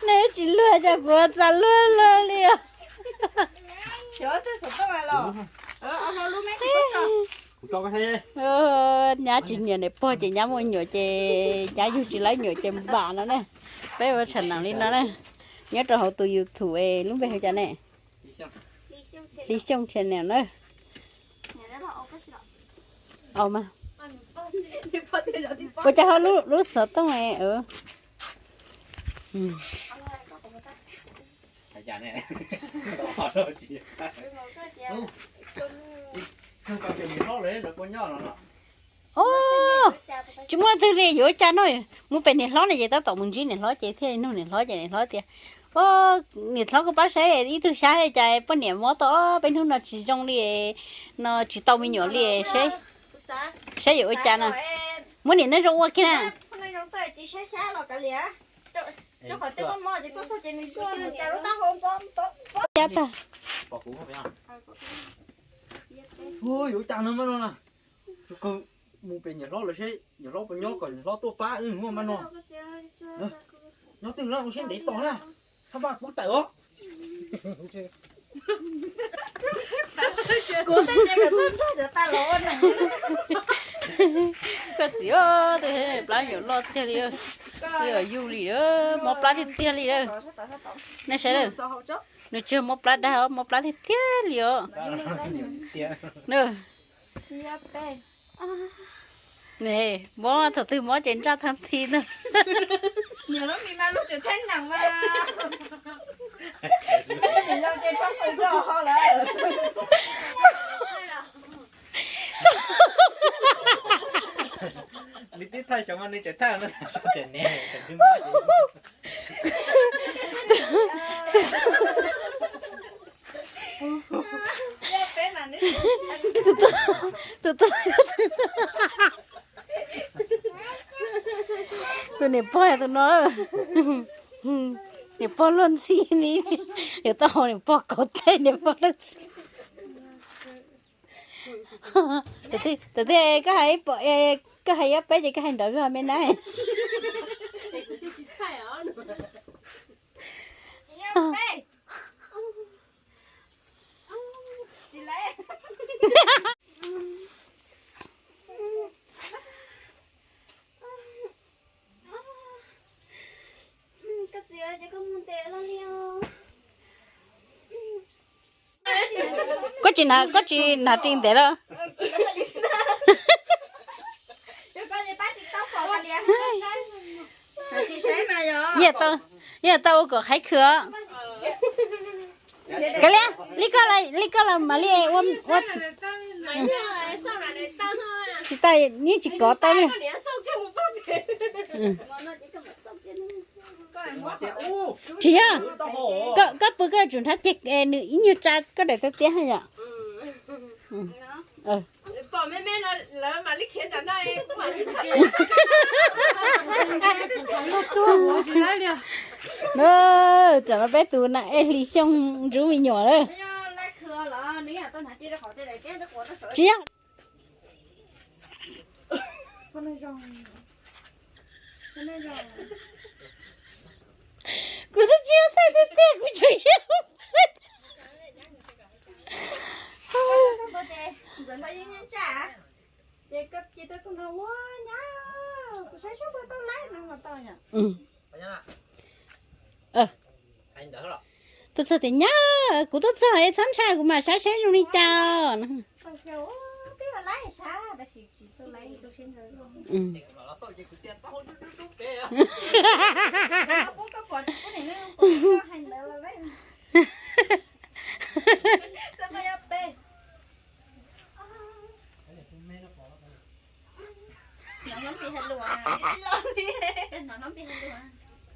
Nej tsis luag cas kuv txav luag luag li os. Nyab tsis nyiam niam pog ces nyab muaj nyuam ces nyab yug tsis laib nyuam ces npam no na. Peb ua tsham neem li no na. Nyob rau hauv tus YouTube lub npe hu cas ne? Hli Xyooj channel na. Ua cas ho lub xov tooj. Tsis muaj leej twg li yuav ua cas no. Mus pem niam hlob no ces tab tom mus ntsib niam hlob ces thiaj nug niam hlob ces niam hlob tias, o, niam hlob koj pab saib ib tug xyab cas poj niam mob tau ob peb hnub no tsis zoo li no, tsis tau me nyuam li, saib yuav ua cas no. Muab niam neej zoo ua kiag na. Yuav ua cas no mas no na. Tsuas kawg mus pem niam hlob lawv seb niam hlob puas nyob kom niam hlob tuaj pab wb muaj mas no. Nyob twg no ua siab ntev tos na. Thab maj kuv tawm os. Koj txiv, tus plab nyuam loj tiag li, twb yog yug li, mob plab tiag tiag li. Nej saib, nws tsis yog mob plab dag os, mob plab tiag tiag li os. Mob thaum twg mob ces ntsaj thab thi ntag. Nws twb thaj xyov mas nws tseem thaj no, tseem twb mob. Tus, tus, tus niam pog tus no, niam pog luag ntxhi li, yuav tau haus niam pog kaus tej niam pog luag ntxhi. Tus twg koj hais, koj hais ib ob peb ces koj hais nrov zog me na. Koj tsis na, koj tsis na ris ntev lawm. Yeej tau ua kom qhaib khw os. Kav liam, li koj los, li koj los mam li ua, ua. Tsis tas, yeej tsis kov tau li. Tsis yog, koj pw koj yuav tsum nrhab ceg nws ib nyuag tsa koj daim tawv tiab yom. Tam no peb tus na ej Hli Xyooj ntsub me nyuam lawm. Tsis yog. Kuv twb tsis yog thaij tiag tiag, kuv tsuas yog. Tuaj txog tias nyab, kuv tuaj txog es txhob ntshai, kuv mam saib saib zoo li cas.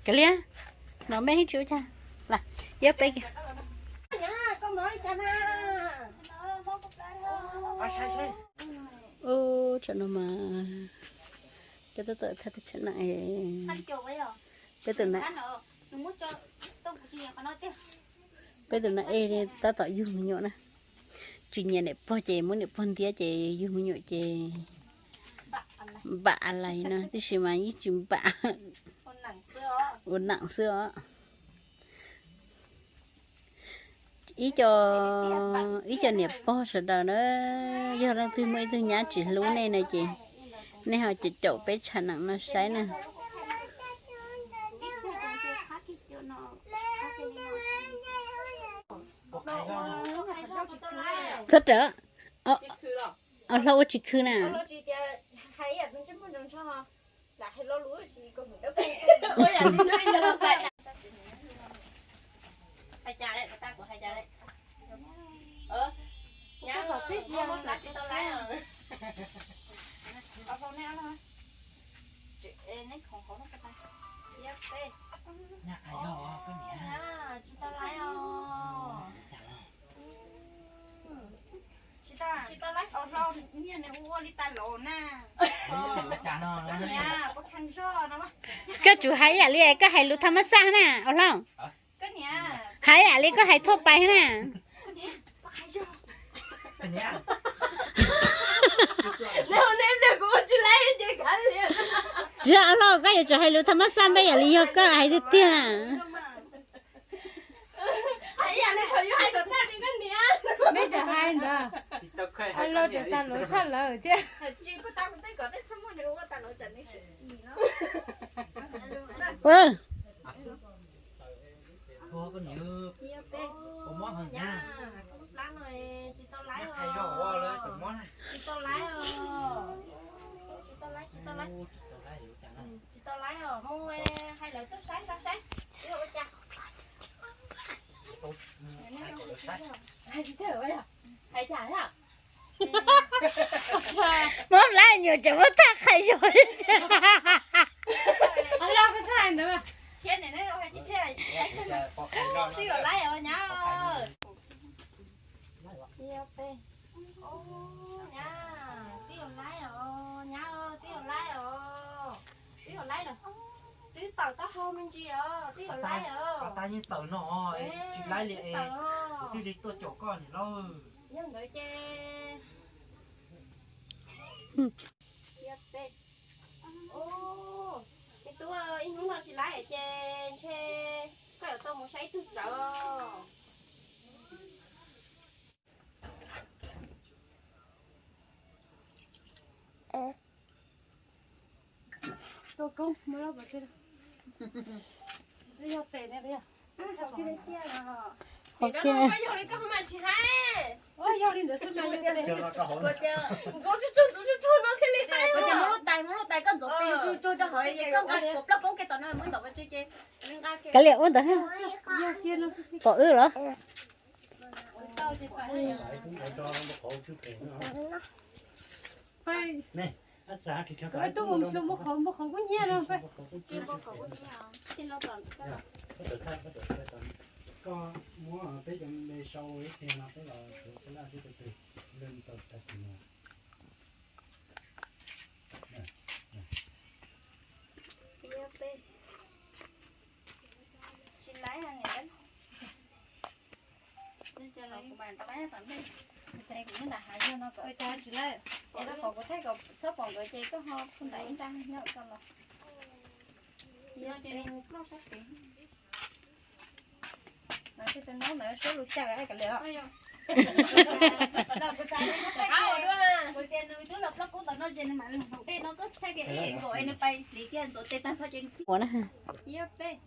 Kav liam, no me tsis ua cas, lam yog peb kiag. Ub, tsam no mas cov tab tom thaj peb tsam na, peb tus na, peb tus na ej tab tom yug me nyuam na. Tsis nyiam niam pog ces muab niam pog ntiab ces yug me nyuam ces npam lais no tib si mas yeej tsis npam, ua nam xwb os. Ib co, ib co niam pog sawv daws na, yog leej twg muaj ib tug nyab tsis hlub nej no ces nej ho caum caum peb tsam neem no saib na. Txhob rawm, Au Hlau ua tsis khw na. Tsis tau, tsis tau laib, Au Hlau niag nws ua li tas los na. Koj tsum hais yam li koj hais lus tham mas xaj na Au Hlau. Hais yam li koj hais thuaj pais na. Tsis yog Au Hlau, koj yuav tsum hais lus tham mas xaj npaj yam li yog koj hais tiag tiag. Nej tseem hais ntawd, Au Hlau tseem tas lus tshaj lawm thiab. Tsis tau laib os, tsis tau laib os, mus hais lawv tuaj saib tau saib ua cas. Hais cas yom? Muab plab nyuam tseem muab thaj qhais zog. Thiab twb yuav laib os nyab. Nyab, twb yuav laib os nyab, twb yuav laib os. Twb yuav laib lawm, twb tawm taub hau me ntsis os, twb yuav laib os. Tag yeej tawm no, tsis laib li es kuv thiaj li tuaj caum koj niam lauj. Yog ntawd ces me tub, ib hnub no tsis laib ces ntshe koj yuav tau mus saib ib tug tsawv. Tua koob muab lab pov tseg. Yog tes ne, yog. Qhov kiag. Yog li koj mas tsis hais. Yog li ntawd xwb mas yog tes. Ntxuav tsuj tsuag, ntxuav tsuj tsuag no thiaj li hais. Muab lub tais, muab lub tais koj ntxuav tes tsuj tsuag rau hauv, koj nqa plaub koob ke tom no muab ntawm pov tseg ces nqa ke. Kav liam ua ntawd. Pom wb los? Tub mus xyov npau qhov, npau qhov kuj nyiag no. Koj muab peb cov me sau ib qhia no peb los suav txhua laj sib tw twg, lwg tau tag kis no. Tsis laib. Kuv nram hav yog no kom tsis laib, es rau qhov kuv thaij kom txhob pom nkawd ces koj ho phu nram ib nrab nyob koj los. Yog ces nws ploj sab pem. Kuv xav kuv tias nws twb los ploj kub ntawm no ces nws mam los haus dej no koj thaij kiag es nkaus es nws pais hliv kiag ntxuav tes tag nrho ces nws ua na. Ib peb.